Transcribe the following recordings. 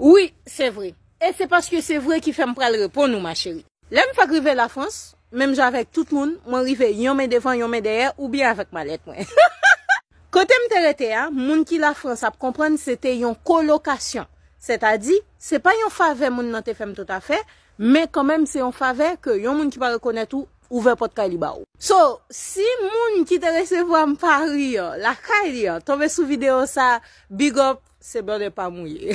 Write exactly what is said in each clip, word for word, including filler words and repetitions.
Wi, se vre. E se paske se vre ki fè m pral reponn ou, ma chérie. Lè m fèk rive Lafrans, menm jan avèk tout moun, mwen rive yon men devan, yon men dèyè, oubyen avèk malèt mwen. Kote m te rete a, moun ki Lafrans ap konprann se te yon kolokasyon. Sètadi, se pa yon favè moun nan te fè m toutafè, men kanmenm se yon favè ke yon moun ki pa rekonèt ou ouvè pòt kay li ba ou. So, si moun ki te resevwa m Pari an, lakay li an, tonbe sou videyo sa, big up, se blòdè pa mouye.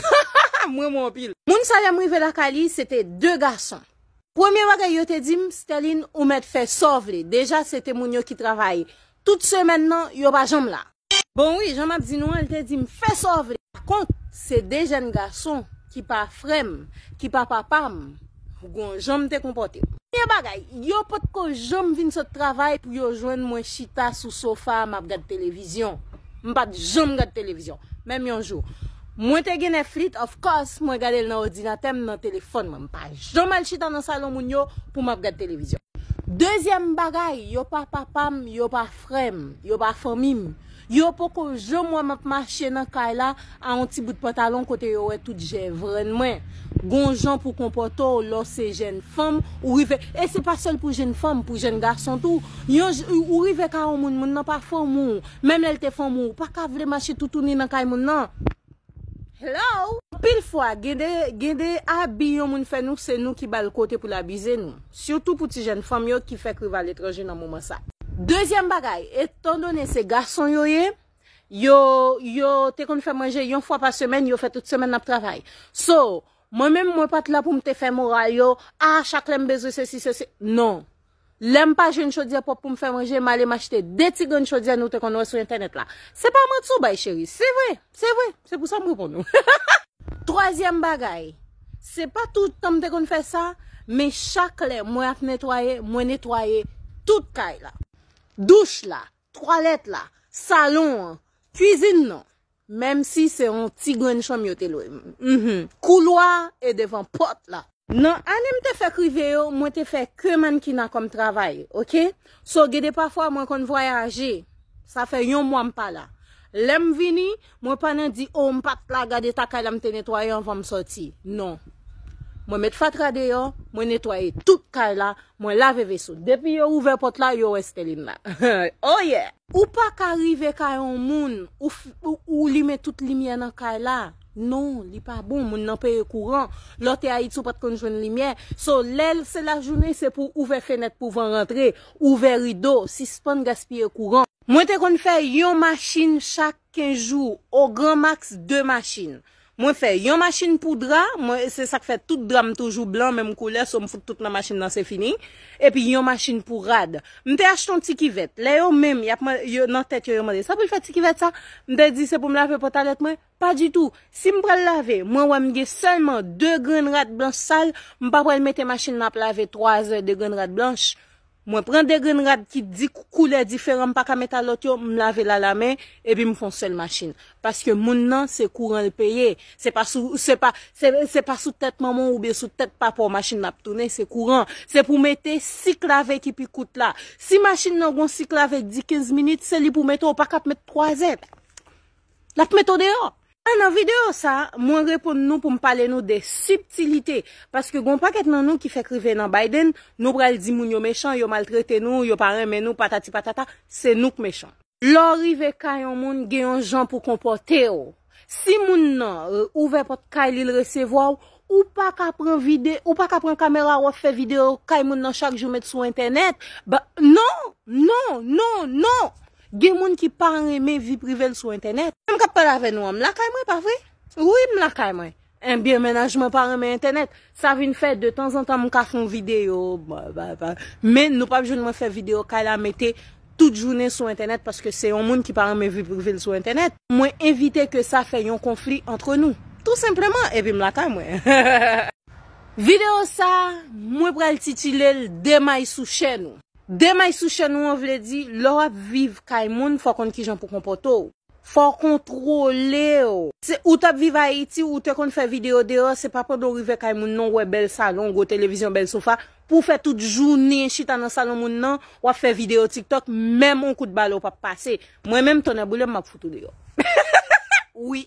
Mwen mwen anpil. Moun sa lè m rive lakay li, se te de gason. Premye bagay yo te di m, Sterline, ou mèt fè sa w vle. Deja, se te moun yo ki travay tout semèn nan, yo pa janm la. Bon wi, jan m ap di nou an, l te di m, fè sa w vle. Pa kont, se de jèn gason ki pa frè m, ki pa papa m, gon jan m te konpòte m. Premye bagay, yo potko janm vin sot travay pou yo jwenn mwen chita sou sofa a, m ap gad televizyon. M pa t janm gad televizyon, menm yon jou. Mwen te gen Netflix, of course, mwen gade l nan òdinatè m, nan telefòn mwen. M pa janm al chita nan salon moun yo pou m ap gad televizyon. Dezyèm bagay, yo pa papa m, yo pa frè m, yo pa fanmi m. Yo poko janm wè m ap mache nan kay la a yon ti bout pantalon kote yo wè tout jèvrenn mwen. Gon jan pou konpòte w lè w se jèn fanm, ou rive, e se pa sèl pou jèn fanm, pou jèn gason tou. Yon j-, ou rive kay yon moun, moun nan pa fanmi w. Menm lè l te fanmi w, ou pa ka vle mache toutouni nan kay moun nan. Hello! Anpil fwa, gen de, gen de abi yon moun fè nou, se nou ki ba l kote pou l abize nou. Sitou pou ti jèn fanm yo ki fèk rive aletranje nan moman sa. Dezyèm bagay, etandone se gason yo ye, yo, yo te konn fè manje yon fwa pa semèn, yo fè tout semèn n ap travay. So, mwen menm, mwen pa t la pou m te fè moral yo, a, chak lè m bezwen sesi, sesi. Non. Lè m pa jwenn chodyè pwòp pou m fè manje, m ale m achte de ti grenn chodyè nou te konn wè sou entènèt la. Se pa manti w bay, cheri. Se vre, se vre. Se pou sa m reponn ou. Twazyèm bagay, se pa tout tan m te konn fè sa, men chak lè mwen ap netwaye, mwen netwaye tout kay la. Douch la, twalèt la, salon an, kwizin nan. Menm si se yon ti grenn chanm yo te lwe m. Mhm. Koulwa e devan pòt la. Nan ane m te fèk rive yo, mwen te fè ke mannkina kòm travay, oke? So, gen de pafwa mwen konn vwayaje. Sa fè yon mwa m pa la. Lè m vini, mwen pa nan di, o, m pa t la, gade ta kay la m te netwaye anvan m sòti. Non. Mwen met fatra deyò, mwen netwaye tout kay la, mwen lave veso. Depi yo ouvè pòt la, yo wè Sterline la. Oh yeah! Ou pa ka rive kay yon moun, ou, f- ou, ou limen tout limyè nan kay la. Non, li pa bon, moun nan peye kouran. Lè w te Ayiti, ou pa t konn jwenn limyè. So, lè l se lajounen, se pou ouvè fenèt pou van rantre, ouvè rido, sispann gaspiye kouran. Mwen te konn fè yon machin chak kenz jou, o gran maks de machin. Mwen fè yon machin pou dra, mwen, se sa k fè tout dra m toujou blan, menm koulè, so m fout tout nan machin nan, se fini. Epi yon machin pou rad. M te achte yon ti kivèt. Lè yo menm, y ap man- yo, nan tèt yo, yo mande, sa pou l fè ti kivèt sa? M te di, se pou m lave pantalèt mwen? Pa ditou. Si m pral lave, mwen wè m gen sèlman de grenn rad blanch sal, m pa pral mete machin nan ap lave twa zè de grenn rad blanch. Mwen pran de grenn rad ki di kou- koulè diferan, m pa ka met a lòt yo, m lave l alamen, epi m fè yon sèl machin. Paske moun nan, se kouran l peye. Se pa sou, se pa, se, se pa sou tèt manman w oubyen sou tèt papa w machin nan ap tounen, se kouran. Se pou mete sik lave ki pi kout la. Si machin nan gon sik lave k di kenz minit, se li pou mete, w pa ka ap met twa zè. L ap mete w deyò. A, nan videyo sa, mwen reponn nou pou m pale nou de sibtilite. Paske gon pakèt nan nou ki fèk rive nan Biden, nou pral di moun yo mechan, yo maltrete nou, yo pa renmen nou, patati patata, se nou k mechan. Lè w rive kay yon moun, gen yon jan pou konpòte w. Si moun nan, euh, ouvè pòt kay li, l resevwa w, ou pa ka pran vide-, ou pa ka pran kamera w ap fè videyo kay moun nan chak jou met sou entènèt. Ba, non, non, non, non. Gen moun ki pa renmen vi prive l sou entènèt. Menm k ap pale avè nou an, m lakay mwen, pa vre? Wi, m lakay mwen. Ebyen, mennaj mwen pa renmen entènèt. Sa vin fè, de tanzantan, m ka fè yon videyo. Ba, ba, ba. Men nou p ap jwenn mwen fè videyo kay la, mete tout jounen sou entènèt, paske se yon moun ki pa renmen vi prive l sou entènèt. Mwen evite ke sa fè yon konfli antre nou. Tou senpleman, epi m lakay mwen. Videyo sa, mwen pral titile l Demay sou chèn ou. Demay sou chèn ou an vle di, lè w ap viv kay moun, fò w konn kijan pou konpòte w. Fò w kontwole w. Se, ou t ap viv Ayiti, ou te konn fè videyo deyò, se pa pandan w rive kay moun nan, w wè bèl salon, gwo televizyon, bèl sofa, pou w fè tout jounen chita nan salon moun nan, w ap fè videyo TikTok, menm yon kout bale w p ap pase. Mwen menm, tonnè boule m, m ap fout ou deyò. Wi.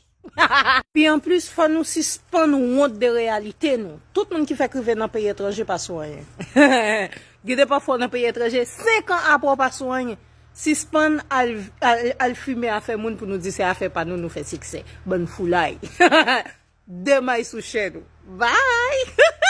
Pi anplis, fò nou sispann wont de reyalite nou. Tout moun ki fèk rive nan peyi etranje pa sou anyen. Gen de pafwa w nan peyi etranje, senk an apre w pa sou anyen. Sispann al, al, al fimen afè moun pou nou di se afè pa nou nou fè siksè. Bann foulay. Demay sou chèn ou. Bye!